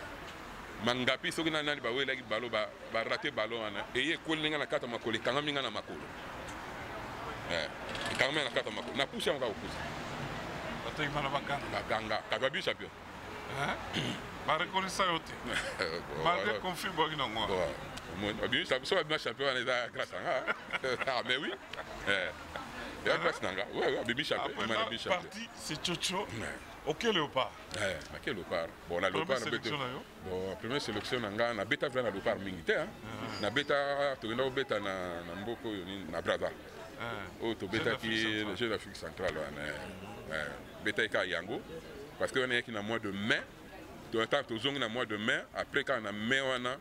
Mangapi soki na nani ba welaki ballon ba ba rater ballon wana eye kolinga na kata makolo kanga minga na makolo. Eh kanga minga na kata makolo. Na pousse yango ka pousse. Bato mana baganga. Baganga ka bi champion. Hein? Ba reconnaissant yo te. Malgré conflit boki na ngwa. Ouais. Moi bi ça so ba champion wana eza grâce à nga. Ah mais oui. Eh. Ya grâce na nga. Ouais ouais bibi champion, mana bi champion. Parti c'est Chocho. Ok Léopard. Eh, na quel Léopard? Bon na Léopard na beta. Bon, première sélection na nga na beta vraiment na Léopard mingi te hein. Na beta to na beta na na mboko yo ni na Brazza. Oh to beta ki le jeu d'Afrique centrale wana. Eh, beta ka yango parce que on est na mois de mai. To ta to zongi na mois de mai après quand na mai wana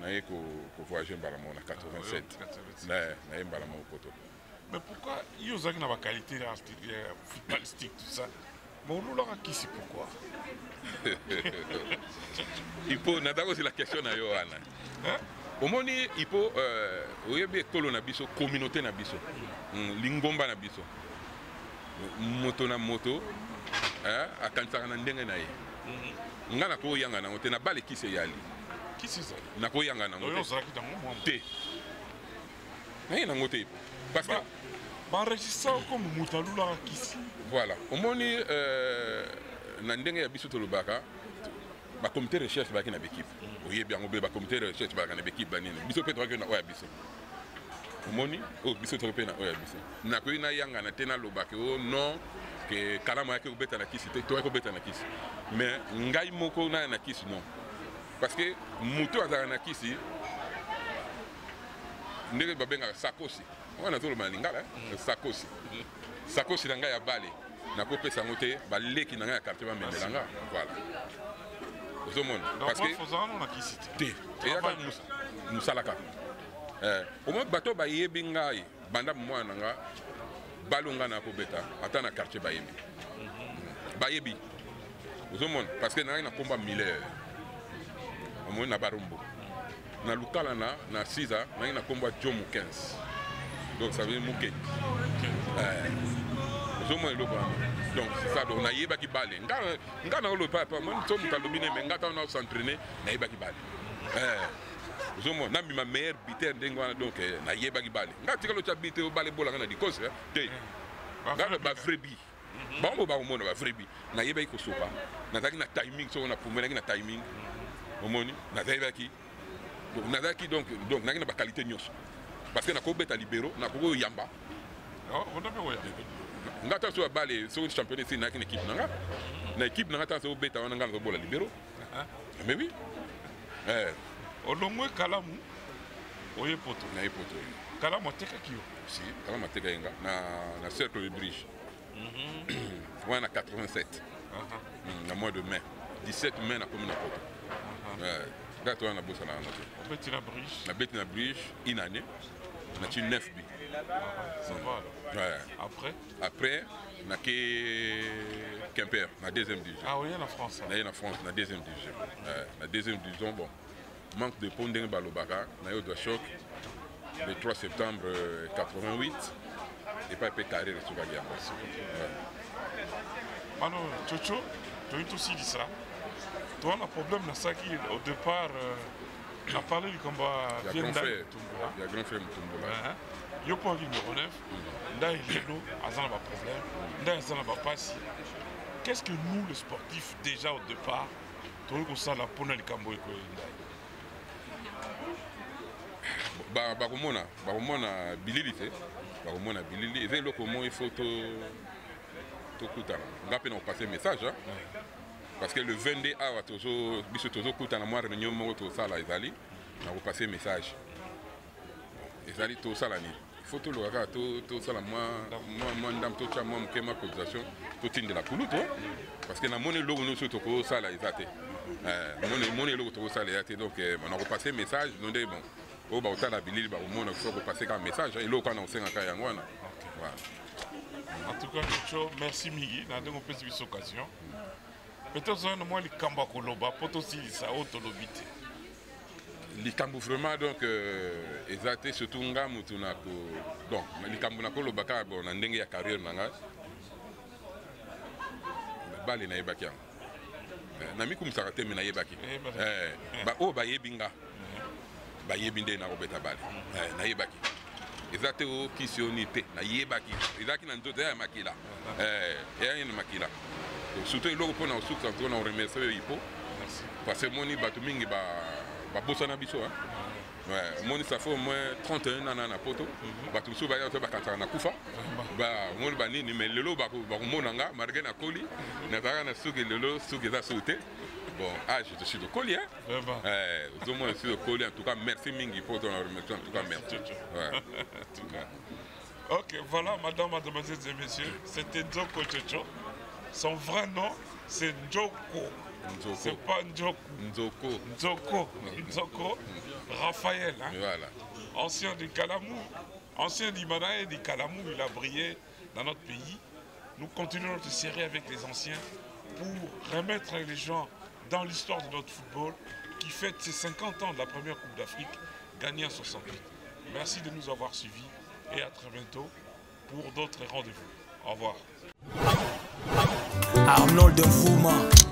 na ye ko ko voyager mbala mo na 87. Na na ye mbala mo poto. Mais pourquoi yo ozalaki na baqualité footballistique, tout ça, mais olulaka kisi pourquoi? Ipo, naza kozela question na yo wana. Omoni Ipo, oyebi ekolo na biso, communauté na biso, lingomba na biso, moto na moto akanisaka na ndenge na ye. Nga nakoyanga nango te na bale kisi eyali. Kisi ezali. Nakoyanga nango oyo ozalaki nango mwa te, naye nango te, parce que baenregistre comme moto alulaka kisi. Voilà, omoni, na ndenge ya biso tolobaka, bacomité recherche bazalaki na baéquipe, oyebi yango mpe, bacomité recherche bazalaka na baéquipe banini. Biso mpe tozalaki na oyo ya biso, omoni, oyo biso toki mpe na oyo ya biso. Nakoki nayangana te, nalobaki o non ke Kalamu ayaki kobeta na kisi te. Toyaki kobeta na kisi, mais ngai moko naya na kisi, non, parce que moto azalaka na kisi, ndenge babengaka sakosi wana, nazoloba na lingala, sakosi, sakosi na ngai ya bale, nakopesa yango te. Baleki na ngai ya quartier bamemela nga, voilà, ozomona. Parce que na kisi te, eyaka mosala kaka. Omoi bato bayebi ngai banda mwana na nga, balo ngai nakobeta ata na quartier, bayebi, bayebi, ozomona, parce que ngai nakomba Miller, omoni, na Barumbu, na Lukala, na Siza, nangi na kombo ya Jomo 15, donc ça veut dire Mukendi. Ozomona eloko wana, donc c'est ça. Donc nayebaki bale nga na oloba pa so moto alobi ne, me nga ntango na s'entraîner, nayebaki bale, ozomona, nabima meilleur buteur ndenge wana. Donc nayebaki bale. Nga tikala otya but te, bale ebolanga na dikose te. Nga bavrai but, bango bakomona bavrai but. Nayebaki kosopa, nazalaki na timing, soko napumelaki na timing, omoni, nazalaki, donc nazalaki, donc nazalaki na baqualité nyonso, parce que nakobeta libero, nakoki oyamba. Nga ta so ya bale, soki championnat esili, nayaki na équipe na nga, na équipe na nga, ta so obeta wana, nga nazobola libero, mais oui. Olongwe Kalamu, oye Poto. Naye Poto. Kalamu atekaki yo? Si, Kalamu atekaki nga na Cercle de Bruges wana na 87, na mois de mai, 17 mai, nakomi na Poto. Date wana nabosana yango te. Obeti na Bruges? Nabeti na Bruges une année, nati 9 buts. Ça va alors. Ouais. Après? Après, nake Quimper na deuxième division. Ah, oye na France? Naye na France na deuxième division. Ouais, na deuxième division, bon, manque de po, ndenge balobaka, naye ozwa choc le 3 septembre 88, epai mpe carrière esukaki yango. Alors Chocho, toyi tosilisa, toza na problème. Nasalaki au départ, na parle likambo ya ya grand frère. Mutumbula. Ya grand frère Mutumbula. Yo mpo aki numéro 9, Ndai lelo aza na baproblème, Ndai aza na bapasi. Qu'est ce que nous le sportif, déjà au départ, tokoki kosala mpona likambo ekoyeli Ndai? Bakomona bilili te, bakomona bilili. Eza eloko mo il faut tokutana, nga mpe na kopase message, hein? Parce que le 22 awa tozo, biso tozokutana mwa réunion moko tosala, ezali na kopase message. Ezali tosala nini? Il faut toluka kaka tosala mwa ndambo, totya mwa moke mwa cotisation, totindela kulutu, parce que namoni eloko nyonso tokosala eza te. Moni eloko tokosala eza te. Donc nakopase message no nde, bon, oyo bakotala bilili bakomona, so kopase kaka message, eloko wana kosengaka yango wana. Voilà. En tout cas, Chocho, merci mingi na ndenge opesi biso occasion. Peut-être ozala na mwa likambo ya koloba mpo tosilisa oyo tolobi te. Likambo vraiment, donc eza te, surtout nga mutu na ko, donc likambo nakoloba kaka, bon, na ndenge ya carrière na ngai, bale nayebaki yango. Namikumisaka te, me nayebaki. Oyo bayebi nga bayebi nde nakobeta bale. Nayebaki, eza te okisi oni te, nayebaki, ezalaki na nzoto, eza ya makila, eyaki na makila. Surtout eloko mpona kosukisa to na remercie oyo Ipo, parce que moni bato mingi babosana biso. Omoni, ça fait au moins 31 ans na Poto, bato mosusu baya to bakanisaka na kufa, omoni banini, mais lelo bakomona nga malgré nakoli, nazalaka na suki, lelo suki eza suki te. Bon, âge, je suis tokoli, ozomona, je suis tokoli. En tout cas, merci mingi po to na remercie, en tout cas merci. Ouais. En tout cas. Ok, voilà, madame, mademoiselles et messieurs, c'était Nzoko Chocho. Son vrai nom, c'est Nzoko. Nzoko. C'est pas Nzoku. Nzoko. Nzoko. Nzoko. Raphaël. Hein? Voilà. Ancien du Kalamou, ancien d'Imana et du Kalamou, il a brillé dans notre pays. Nous continuons notre série avec les anciens pour remettre les gens dans l'histoire de notre football qui fête ses 50 ans de la première Coupe d'Afrique gagnée en 68. Merci de nous avoir suivis et à très bientôt pour d'autres rendez-vous. Au revoir. Arnold Mfouma.